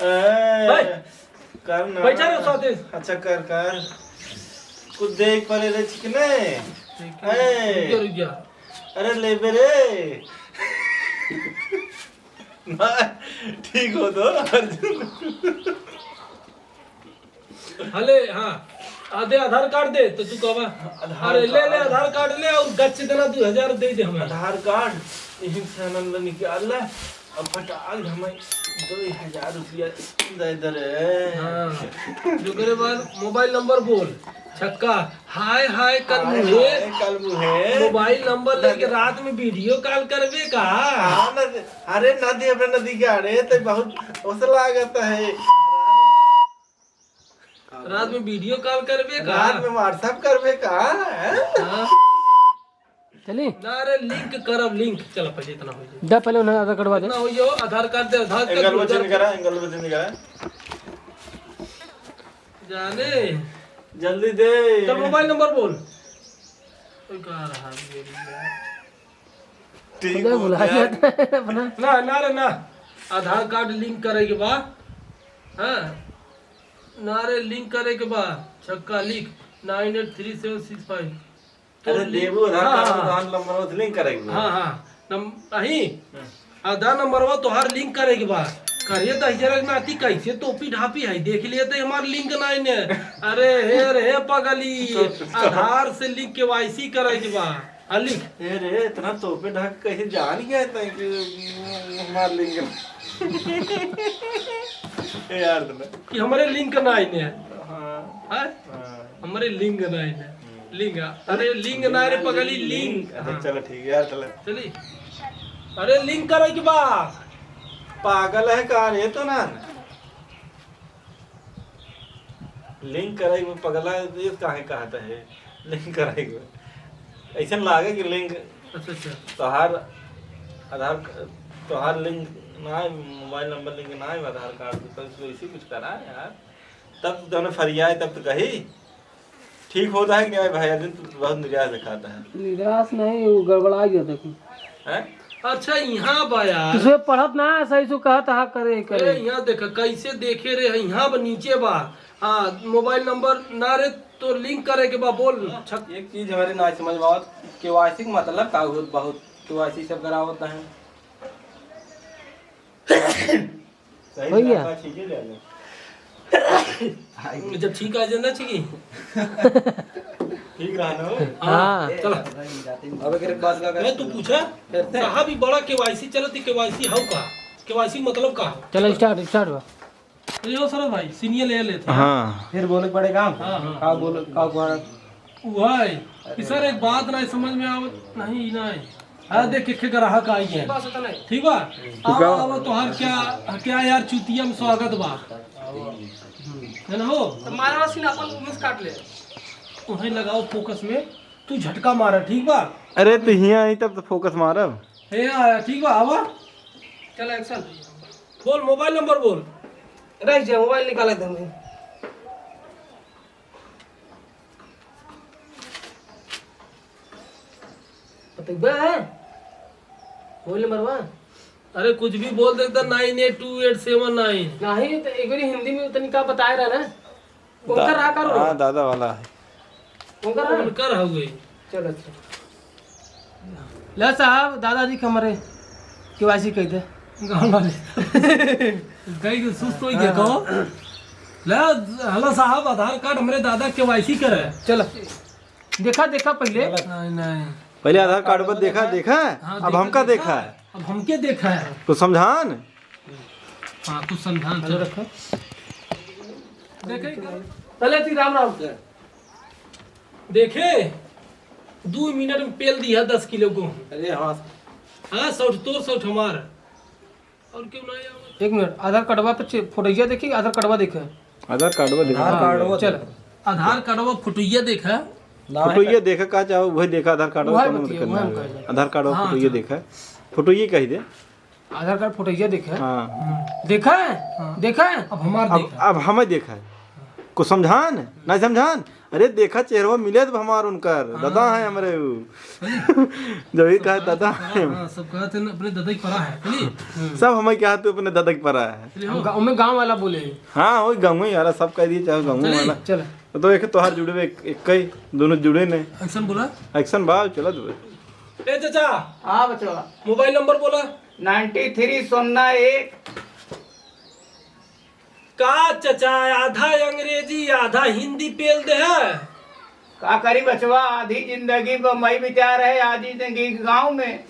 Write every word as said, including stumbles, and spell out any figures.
ए, भाई, कर ना। बैठा रहो साथे। अच्छा, कर, कर। कुछ देख परे रे चिकने। ठीक है। ए। रुक जा, रुक जा। अरे लेबे रे। ना, ठीक हो तो अर्जुन। हले, हाँ। आधे आधार कार्ड दे, तो तू कहबा, आधार अरे, ले, ले, कार्ड। आधार कार्ड ले और गच्छ देना दो हजार दे दे हमें। आधार कार्ड, यहीं से आनंद निकाल ले, अब फटाक हमें दो हजार रुपया दे दे रे। हाँ। जो करे बाद मोबाइल नंबर बोल, छक्का, हाय, हाय, कल हाय, मुहे, हाय, कल मुहे। मोबाइल नंबर लेके रात में वीडियो कॉल करबे का? हाँ, नदी, अरे, नदी, अपने नदी के आड़े, तो बहुत ओस लागत है। रात में वीडियो कॉल करबे का? रात में WhatsApp करबे का? हैं? हाँ। चली? ना रे, लिंक करब, लिंक। चला, पहले इतना हो जाए। दा, पहले उन्हें आधार कार्ड दे। इतना हो जाओ, आधार कार्ड दे, आधार कार्ड एंगल दे, बचन आधार करा, एंगल बचन करा। जाने। जल्दी दे। चल, मोबाइल नंबर बोल। कोई कहाँ रहा ये? ठीक खुदा हो भुला गया। जाता है अपना। ना, ना रे, ना। आधार कार्ड लिंक करे के बा। हाँ। ना रे, लिंक करे के बा। छक्का लिख, nine eight three seven six five। अरे, तो लिंक, देबू आधार हाँ, कार्ड, हाँ। आधार नंबर से लिंक करे के बा। हाँ, हाँ। नम-, अही। हाँ। आधार नंबरवा तोहार लिंक करे के बा। करिए दस हजार के नाती कैसे तोपी ढापी है, देख लिए तो हमार लिंक नाई ने। अरे हे रे पगली, तो, तो आधार से लिंक केवाईसी करे के बा। हाँ, लिख। ए रे, इतना तोपे ढाक कैसे जान गया इतना कि हमार लिंक? ए यार, तुम्हें कि हमरे लिंक नाई ने। हाँ। हाँ? हाँ। हमरे लिंक नाई ने। हम्म। लिंग, अरे लिंक ना रे पगली, लिंक। अच्छा, हाँ। चलो ठीक है यार, चलो। चली। अरे लिंक करे के बा। पागल है का रे तो ना? लिंक करे के पगला, ये काहे कहता है? लिंक करे के। ऐसन लागे कि लिंक अच्छा, अच्छा। तोहार आधार क-, तोहार लिंक ना है, मोबाइल नंबर लिंक ना है आधार कार्ड पे, तो इसको इसी कुछ करा है यार। तब तो तूने फरियाए, तब तो कही। ठीक होता है कि नहीं भाई, अरविंद, तू बहुत निराश दिखाता है। निराश नहीं, वो गड़बड़ा गया था कुछ। हैं? अच्छा, यहाँ बा यार। तुझे पढ़त ना है सही से, कहत हा करे, करे। ए, यहाँ देखा, कैसे देखे रे, यहाँ बा, नीचे बा। हाँ, मोबाइल नंबर ना रे, तो लिंक करे के बा, बोल। छक- एक चीज हमारे ना समझ में आवत, केवाईसी के मतलब का होत? बहुत केवाईसी सब करावत है। सही भैया। से आपका ठीक ही ले लो। जब ठीक आ जाना चाहिए। ठीक रहा ना हो? हाँ। हाँ। चला। अब एक बात का मैं तू पूछा? फिर से? साहब, ई बड़ा केवाईसी चलत, ई केवाईसी हौ का? केवाईसी मतलब का? चलो, स्टार्ट, स्टार्ट हुआ। तो यो सर भाई, सीनियर ले लेते हैं। हाँ। फिर बोले पड़ेगा। हाँ, हाँ। का बोले, का, का? वही। कि सर, एक बात नहीं समझ में आवत, नहीं, नहीं। हाँ, देख के ग्राहक आई है। बस इतना ही। ठीक बा? तू आओ, का आओ, तोहार क्या, क्या यार, चुतिया में स्वागत बा। है ना हो? तो मारा सीन अपन मुंह से काट ले। उन्हें लगाओ फोकस में, तू झटका मारा, ठीक बा? अरे, तू हियां आई तब तो फोकस मारब। हे, आ, ठीक बा, आवा। चल, एक्शन। बोल, मोबाइल नंबर बोल। रह जा, मोबाइल निकाले दे हमें। बतइबा है? मोबाइल नंबर बा? अरे कुछ भी बोल देता, nine eight two eight seven nine। नहीं, तो एक बारी हिंदी में तनी का बताए रहा ना। उनकर दा-, रहा करो। हाँ, दादा वाला है। उनकर रहा? उनकर हउए। चलो, अच्छा। ले साहब, दादाजी के हमरे केवाईसी कह दे। गाँव वाले। कहीं के सुस्त हो गया कहो। ले, हेलो साहब, आधार कार्ड हमरे दादा केवाईसी करे। चलो। देखा, देखा पहले। नहीं, नहीं। पहले आधार कार्ड पर देखा, देखा? हाँ, अब देखा, हमका देखा। देखा। अब हमके देखा है। कुछ समझान? हाँ, कुछ समझान, चलो चलो। रखो। देखे ही करो। चले ती राम राम। देखे, दू मिनट में पेल दिया दस किलो को। अरे हाँ। हाँ, सौठ तोर, सौठ हमार। और क्यों ना आया? एक मिनट, आधार कार्डवा पे चे-, फोटोइया देखी, आधार कार्डवा देखे। आधार कार्डवा देखा। आधार कार्डवा चल। देखा। आधार कार्डवा फोटोइया देखा। ना है फोटोइया का? देखा, का चाहो, वही देखा, आधार कार्डवा वही कोनो बतिया, दिक्कत वही ना हम है। कह रहे। आधार कार्डवा हाँ, फोटोइया चल। देखा। फोटोइया कही दे। आधार कार्ड फोटोइया देखा। हाँ। हम्म। देखा है? हाँ। देखा है? अब हमार अब, देखा। अब हमें देखा है। कुछ समझान? नहीं समझान? अरे देखा चेहरवा मिले तो हमार उनकर, हाँ। दादा हैं हमरे उ। जब ही कहा दादा हैं। हाँ, सब कहा थे ना, अपने दादा की परा है, है नी? सब हमें कहा तू अपने दादा की परा है। चलिए, हो। गा-, उनमें गाँव वाला बोले। हाँ, वही गाँव ही वाला, सब कह दिए, चाहे गाँव चलिए। वाला। चल। तो एक तोहार जुड़े, एक, एक कई, दोनों जुड़े ने। Action बोला। Action बा, चला जुड़े। ए चाचा। हाँ बचवा। Mobile number बोला। Nine three सुन्ना एक। का चचा, आधा अंग्रेजी, आधा हिंदी पेल दे है? का करी बचवा, आधी जिंदगी बम्बई बिता रहे, आधी जिंदगी गाँव में।